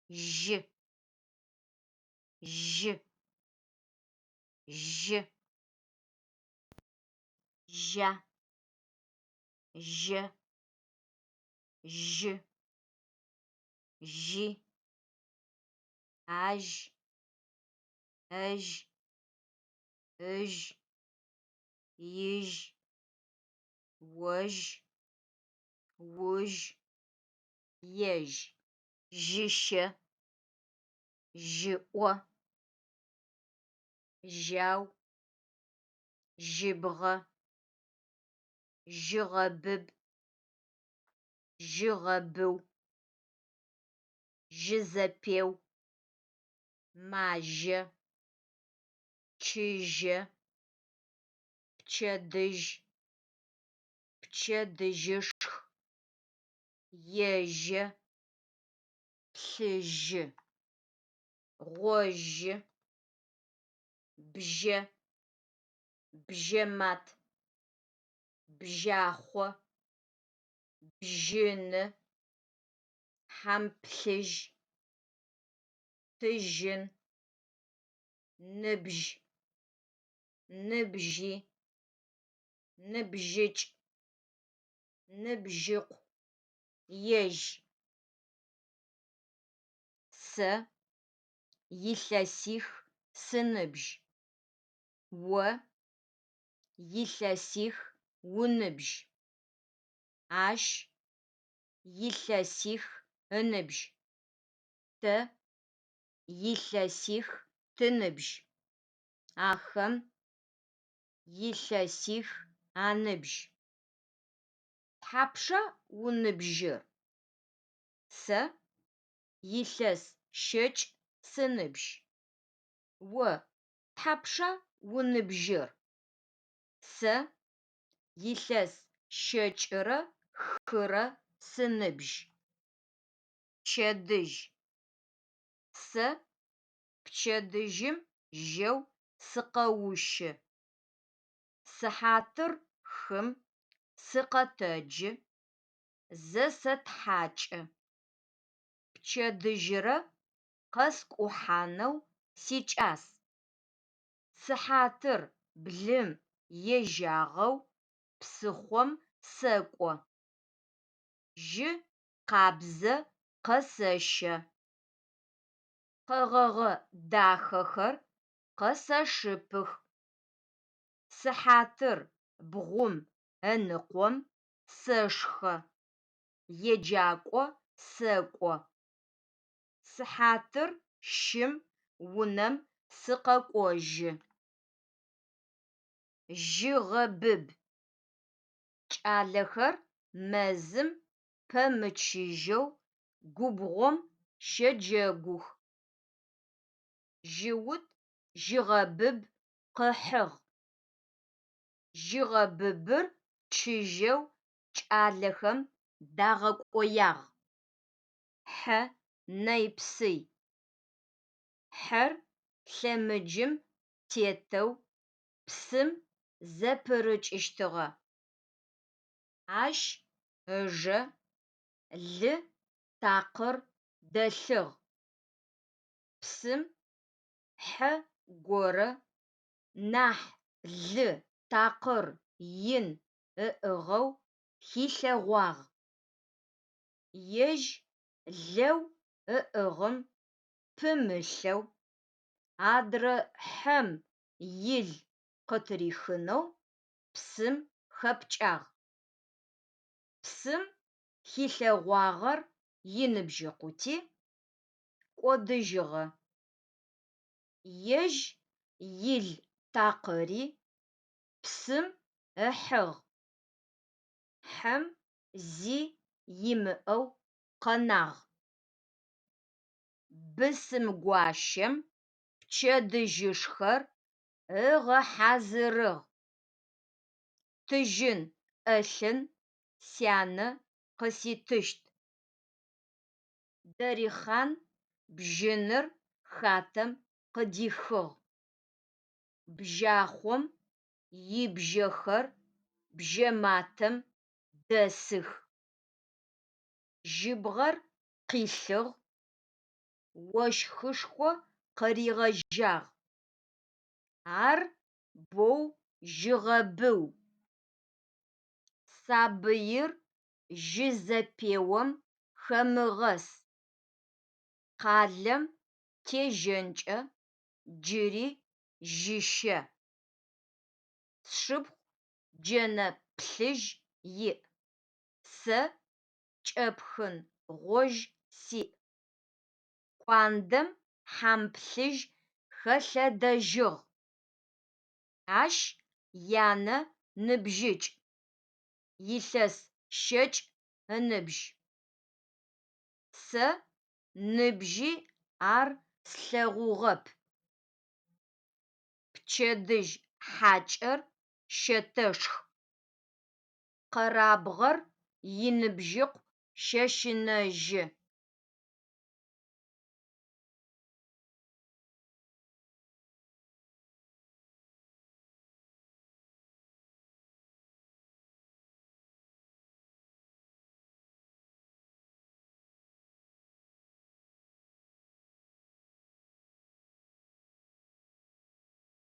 Жьы, жьы, жьы. Жьа, жьэ, жьы, жьи, ажь, эжь, ыжь, ижь, ожь, ужь, ежь. Жьыщэ, жьыӏо, жьау, жьыбгъэ, жьыгъэбыб, жьыгъэбыу, жьызэпеу, мажьэ, чыжьэ, пчэдыжь, пчэдыжьышх, ежьэ, плъыжьы, гъожьы, бжьэ, бжьэмат, бжьахъо, бжьыны, хьамплъыжь, тыжьын, ныбжь, ныбжьи, ныбжьыкӏ, ныбжьыкъу, ежь. Сэ илъэсих сыныбжь. О илъэсих уныбжь. Ащ илъэсих ыныбжь. Тэ илъэсих тыныбжь. Ахэм илъэсих аныбжь. Тхьапша уныбжьыр? Сэ илъэс щэкӏ сыныбжь. О тхьапша уныбжьыр? Сэ илъэс щэкӏырэ хырэ сыныбжь. Пчэдыжь. Сэ пчэдыжьым жьэу сыкъэущы. Сыхьатыр хым сыкъэтэджы, зысэтхьакӏы. Пчэдыжьрэ къэскӏухьанэу сикӏас. Сыхьатыр блым ежьагъэу псыхъом сэкӏо. Жьы къабзэ къэсэщэ. Къэгъэгъэ дахэхэр къэсэшыпых. Сыхьатыр бгъум ыныкъом сэшхэ, еджакӏо сэкӏо. Сыхьатыр щым унэм сыкъэкӏожьы. Жьыгъэбыб. Кӏалэхэр мэзым пэмычыжьэу губгъом щэджэгух. Жьыут жьыгъэбыб къыхьыгъ. Жьыгъэбыбыр чыжьэу кӏалэхэм дагъэкӏоягъ. Хьэ нэй-псый. Хьэр лъэмыджым тетэу псым зэпырыкӏыщтыгъэ. Ащ ыжэ лы такъыр дэлъыгъ. Псым хьэ горэ нахь лы такъыр ин ыӏыгъэу хилъэгъуагъ. Ежь лэу ыӏыгъым пымылъэу, адрэ хьэм ил къытырихынэу псым хэпкӏагъ. Псым хилъэгъуагъэр иныбджэгъути, кӏодыжьыгъэ. Ежь ил такъыри псым ыхьыгъ. Хьэм зи имыӏэу къэнагъ. Бысымгуащэм пчэдыжьышхэр ыгъэхьазырыгъ. Тыжьын ӏэлъын сянэ къыситыщт. Дарихъан бжьыныр хатэм къыдихыгъ. Бжьахъом ибжьэхэр бжьэматэм дэсых. Жьыбгъэр къилъыгъ. Ощхышхо къыригъэжьагъ. Ар боу жьыгъэбыу. Сабыир жьызэпеом хэмыгъэс. Къалэм тежьэнкӏэ джыри жьыщэ. Сшыпхъу джэнэ плъыжь иӏ, сэ кӏэпхын гъожь сиӏ. Куандэм хьамплъыжь хэлъэдэжьыгъ. Ащ янэ ныбжьыкӏ, илъэс щэкӏ ыныбжь. Сэ ныбжьи ар слъэгъугъэп. Пчэдыжь хьакӏэр щэтэшх. Къэрабгъэр иныбжьыкъу щэщынэжьы.